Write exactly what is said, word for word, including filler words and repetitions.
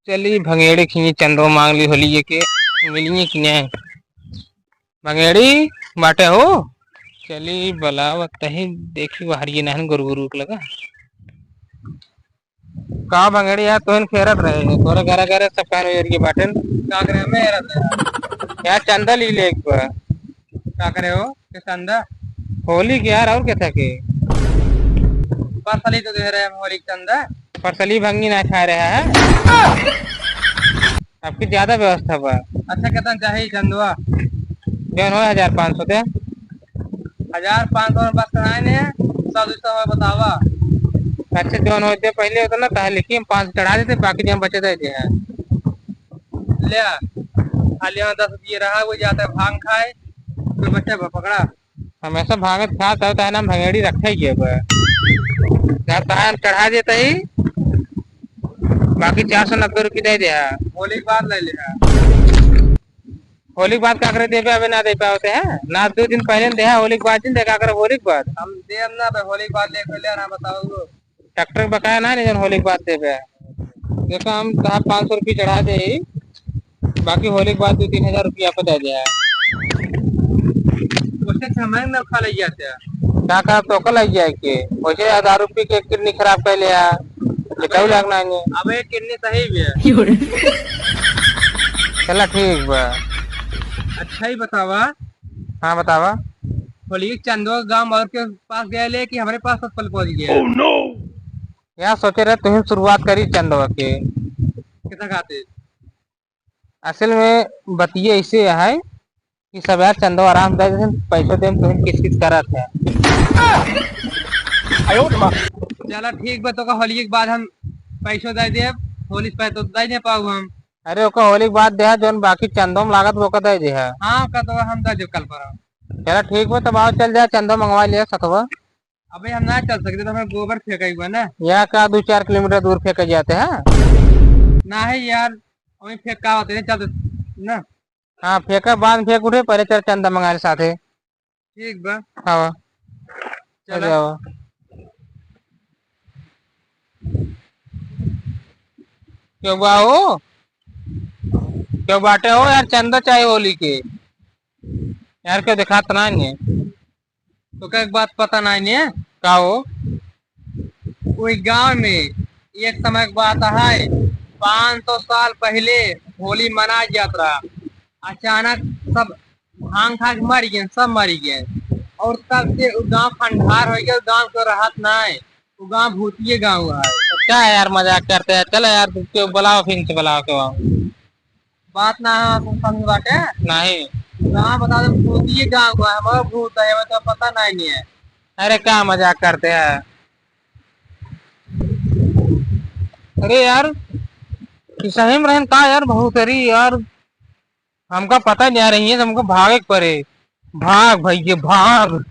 चली भंगेड़ी खिए चंदो मांग ली होली के, मिलिए कि नहीं? भंगेड़ी बाटे हो? चली बलावत तही, देखी बाहरिए नहन गुरु गुरु के लगा। का भंगेड़ी यार, तोहन खेरत रहे हो, तोरे घरा घरा सब कान ओरिए बाटेन। का करे में हेरत है? यार चंदा ली ले एक बार। का करे हो? के चंदा? होली के यार, और के था के? परसली तो दे रहे हम होली के चंदा। परसली भंगी ना खा रहा है। आपकी ज्यादा व्यवस्था बा। अच्छा, कितना चाही चंदवा? जौन हो हजार पाँच सौ दे। हजार पाँच सौ में बस कराए ने, सौ दो सौ में बतावा। अच्छा, जौन होते पहले होता ना, ताहे लिखी हम पाँच सौ चढ़ा देते, बाकी जो हम बचे दे दे हैं। ले आ, खाली यहाँ दस रुपये रहा, वो जाता है भांग खाए, तो बच्चा ब-, पकड़ा। हमेशा भांगत खात है, ताहे नाम भंगेड़ी रखे ही है बा। जब ताहे हम चढ़ा देते ही, बाकी चार सौ नब्बे रुपये दे दे। होली के बाद ले ले। होली के बाद का करे देबे, अबे ना दे पावते हैं ना, दो दिन पहले दे, होली के बाद दिन दे, का करे होली के बाद? हम देब ना बे, होली के बाद ले, पहले ना बताओ। ट्रैक्टर के बकाया ना, नहीं जन होली के बाद देबे। देखो हम कहा पाँच सौ रुपये चढ़ा दे ही, बाकी होली के बाद दो तीन हजार रुपये आपको दे दे। उससे छह महीने में खा ले जाते हैं। का का तो कल आई जाए के, वैसे हजार रुपये के किडनी खराब कर लिया, ये कभी लगना नहीं। अब एक किडनी सही भी है। चला ठीक बा। अच्छा ही बतावा। हाँ बतावा। बोलिए चंदवा गांव और के पास गए ले कि हमारे पास पहुंच गया? Oh no! यार सोचे रहे तुम शुरुआत करी चंदवा के। कितना खातिर? असल में बतिये ऐसे है कि सब यार चंदो आराम से दे देन, पैसो देम, तुम किस किस करत है। चला ठीक बा, तो का होली के बाद हम पैसो दे देब, होली से पहले तो दे नहीं पाऊ हम। अरे ओका होली के बाद देहा, जौन बाकी चंदो में लागत ओका दे देहा। हाँ, ओका तो हम दे देब कल पर। चला ठीक बा, तब आओ चल जा, चंदो मंगवा लिया सतवा। अबे हम ना चल सकते, तो हमें गोबर फेंका ही हुआ ना। यहाँ का दो चार किलोमीटर दूर फेंका जाते हैं। ना है यार, वहीं फेंक का होते हैं, चल ना। हाँ, फेंका बाद में फेंक उठे, पहले चल चंदा मंगा ले साथे। ठीक बा। हाँ। चला। जाओ। क्यों बा हो? क्यों बाटे हो यार, चंदा चाहे होली के? यार क्यों दिखात ना है? तो का एक बात पता ना है? का हो? कोई गांव में एक समय की बात है, पाँच सौ साल पहले होली मनाया जात रहा। अचानक सब भांग खा के मर गए, सब मर गए। और तब से वो गांव खंडार हो गया, गांव को रहत ना है, वो गांव भूतिये गांव है। तो क्या है यार, मजाक करते हैं? चलो यार, तुम क्यों बुलाओ, फिर से बुलाओ, क्यों आओ? बात ना है, तुम समझ बाटे? नहीं। गांव बता दो, भूतिये गांव है, हमारा भूत है, वो तो पता नहीं, नहीं है। अरे क्या मजाक करते हैं? अरे यार, कि सही में रहन का यार, बहुत अरे यार, हमका पता नहीं आ रही है, हमको भागे के पड़े। भाग भैया, भाग।